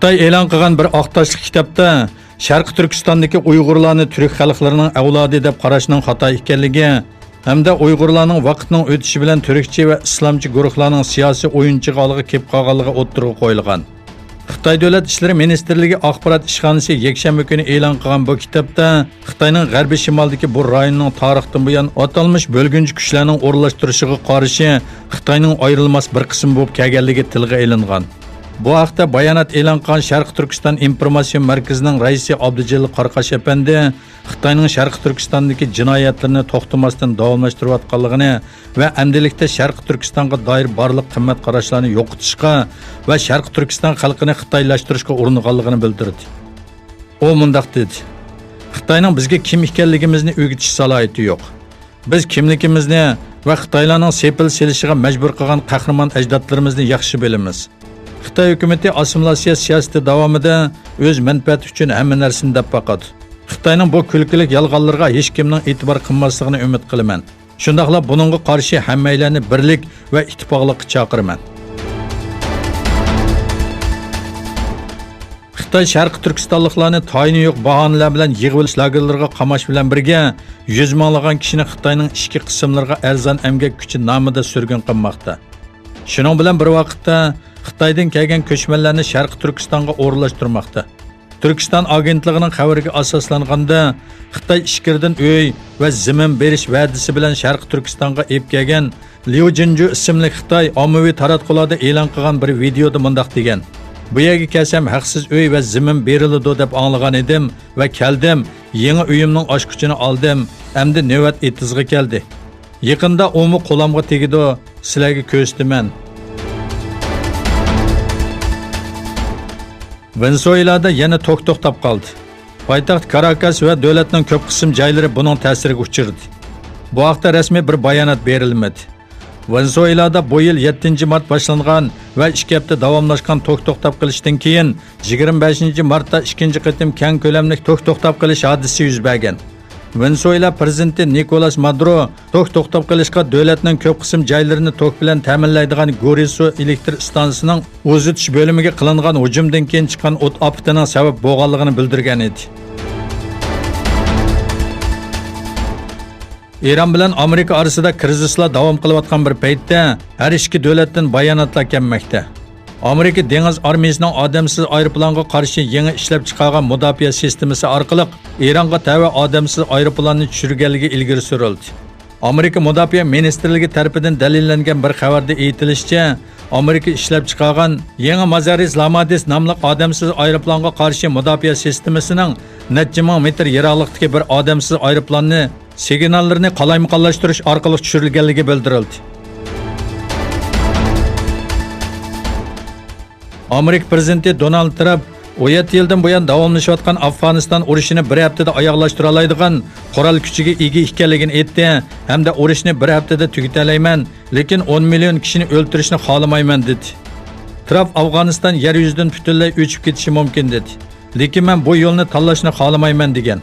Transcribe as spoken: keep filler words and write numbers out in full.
خىتاي ئېلان قىلغان بىر ئاق تاشلىق كىتابتا شەرقىي تۈركىستاندىكى ئۇيغۇرلارنى تۈرك خەلقلىرىنىڭ ئەۋلادى دەپ قاراشنىڭ خاتا ئىكەنلىكى ھەمدە ئۇيغۇرلارنىڭ ۋاقىتنىڭ ئۆتۈشى بىلەن تۈركچى ۋە ئىسلامچى گۇرۇھلارنىڭ سىياسىي ئويۇنچۇقى ئالغا كېلىپ قالغانلىقى ئوتتۇرىغا قويۇلغان. خىتاي دۆلەت ئىشلىرى مىنىستىرلىكى ئاخبارات ئىشخانىسى يەكشەنبە كۈنى ئېلان قىلغان بۇ كىتابتا خىتاينىڭ غەربىي شىمالدىكى بۇ رايوننىڭ تارىختىن بۇيان ئاتالمىش بۆلگۈنچى كۈچلەرنىڭ ئورۇنلاشتۇرۇشىغا قارشى خىتاينىڭ ئايرىلماس بىر قىسمى بولۇپ كەلگەنلىكى تىلغا ئېلىنغان. بۇ ھەقتە بايانات ئېلان قىلغان شەرقىي تۈركىستان ئىنفورماتسىيە مەركىزىنىڭ رەئىسى ئابدۇجېلىل قارقاش ئەپەندى خىتاينىڭ شەرقىي تۈركىستاندىكى جىنايەتلىرىنى توختىماستىن داۋاملاشتۇرۇۋاتقانلىقىنى ۋە ئەمدىلىكتە شەرقىي تۈركىستانغا دائىر بارلىق قىممەت قاراشلارنى يوقىتىشقا ۋە شەرقىي تۈركىستان خەلقىنى خىتايلاشتۇرۇشقا ئۇرۇنغانلىقىنى بىلدۈردى. ئۇ مۇنداق دېدى: «خىتاينىڭ بىزگە كىم ئىكەنلىكىمىزنى ئۆگىتىش سالاھىيىتى يوق. بىز كىملىكىمىزنى ۋە خىتايلارنىڭ سېپىل سېلىشىغا مەجبۇر قىلغان قەھرىمان ئەجدادلىرىمىزنى ياخشى بىلىمىز. خىتاي ھۆكۈمىتى ئاسسىمىلياتسىيە سىياسىتى داۋامىدا ئۆز مەنپەئەتى ئۈچۈن ھەممە نەرسىنى دەپ باقىدۇ. خىتاينىڭ بۇ كۈلكىلىك يالغانلىرىغا ھېچكىمنىڭ ئېتىبار قىلماسلىقىنى ئۈمىد قىلىمەن. شۇنداقلا بۇنىڭغا قارشى ھەممەيلەننى بىرلىك ۋە ئىتتىپاقلىققا چاقىرىمەن.» خىتاي شەرقىي تۈركىستانلىقلارنى تايىنى يوق باھانىلەر بىلەن يىغىۋېلىش لاگېرلىرىغا قاماش بىلەن بىرگە، يۈز مىڭلىغان كىشىنى خىتاينىڭ ئىچكى قىسىملىرىغا ئەرزان ئەمگەك كۈچى نامىدا سۈرگۈن قىلماقتا. شۇنىڭ بىلەن بىر ۋاقىتتا، خىتايدىن كەلگەن كۆچمەنلەرنى شەرقىي تۈركىستانغا ئورۇنلاشتۇرماقتا. تۈركىستان ئاگېنتلىقىنىڭ خەۋىرىگە ئاساسلانغاندا، خىتاي ئىچكىرىدىن ئۆي ۋە زېمىن بېرىش ۋەدىسى بىلەن شەرقىي تۈركىستانغا ئېلىپ كەلگەن ليۇ جىنجۇ ئىسىملىك خىتاي ئاممىۋى تاراتقۇلاردا ئېلان قىلغان بىر ۋىدېيودا مۇنداق دېگەن: «بۇ يەرگە كەلسەم ھەقسىز ئۆي ۋە زېمىن بېرىلىدۇ دەپ ئاڭلىغان ئىدىم ۋە كەلدىم، يېڭى ئۆيۈمنىڭ ئاچقۇچىنى ئالدىم، ئەمدى نۆۋەت ئېتىزغا كەلدى. يېقىندا ئۇمۇ قولامغا تېگىدۇ، سىلەرگە كۆرسىتىمەن.» ۋېنېسۇېلادا يەنە توك توختاپ قالدى. پايتەخت كاراكاس ۋە دۆلەتنىڭ كۆپ قىسىم جايلىرى بۇنىڭ تەسىرىگە ئۇچرىدى. بۇ ھەقتە رەسمىي بىر بايانات بېرىلمىدى. ۋېنېسۇېلادا بۇ يىل يەتتىنچى مارت باشلانغان ۋە ئىككى ھەپتە داۋاملاشقان توك توختاپ قېلىشتىن كېيىن، يىگىرمە بەشىنچى مارتتا ئىككىنچى قېتىم كەڭ كۆلەملىك توك توختاپ قېلىش ھادىسىسى يۈز بەرگەن. ۋېنېسۇېلا پىرېزىدېنتى نىكولاس مادۇرو توك توختاپ قېلىشقا دۆلەتنىڭ كۆپ قىسىم جايلىرىنى توك بىلەن تەمىنلەيدىغان گورىسۇ ئېلېكتر ئىستانسىسىنىڭ ئۇزىتىش بۆلۈمىگە قىلىنغان ھۇجۇمدىن كېيىن چىققان ئوت ئاپىتىنىڭ سەۋەب بولغانلىقىنى بىلدۈرگەن ئىدى. ئىران بىلەن ئامېرىكا ئارىسىدا كىرىزىسلار داۋام قىلىۋاتقان بىر پەيتتە، ھەر ئىككى دۆلەتتىن باياناتلار كەلمەكتە. ئامېرىكا دېڭىز ئارمىيىسىنىڭ ئادەمسىز ئايروپىلانغا قارشى يېڭى ئىشلەپچىقارغان مۇداپىئە سىستېمىسى ئارقىلىق ئىرانغا تەۋە ئادەمسىز ئايروپىلاننى چۈشۈرگەنلىكى ئىلگىرى سۈرۈلدى. ئامېرىكا مۇداپىئە مىنىستىرلىكى تەرىپىدىن دەلىللەنگەن بىر خەۋەردە ئېيتىلىشىچە، ئامېرىكا ئىشلەپچىقارغان يېڭى مازارىس لامادىس ناملىق ئادەمسىز ئايروپىلانغا قارشى مۇداپىئە سىستېمىسىنىڭ نەچچە مىڭ مېتىر يىراقلىقتىكى بىر ئادەمسىز ئايروپىلاننى سىگناللىرىنى قالايمىقانلاشتۇرۇش ئارقىلىق چۈشۈرۈلگەنلىكى بىلدۈرۈلدى. ئامېرىكا پىرېزىدېنتى دونالد ترامپ ئون يەتتە يىلدىن بۇيان داۋاملىشىۋاتقان ئافغانىستان ئۇرۇشىنى بىر ھەپتىدە ئاياغلاشتۇرالايدىغان قورال كۈچىگە ئىگە ئىكەنلىكىنى ئېيتتى ھەمدە ئۇرۇشنى بىر ھەپتىدە تۈگىتەلەيمەن، لېكىن ئون مىليون كىشىنى ئۆلتۈرۈشنى خالىمايمەن، دېدى. ترامپ ئافغانىستان يەر يۈزىدىن پۈتۈنلەي ئۆچۈپ كېتىشى مۇمكىن، دېدى. لېكىن مەن بۇ يولنى تاللاشنى خالىمايمەن، دېگەن.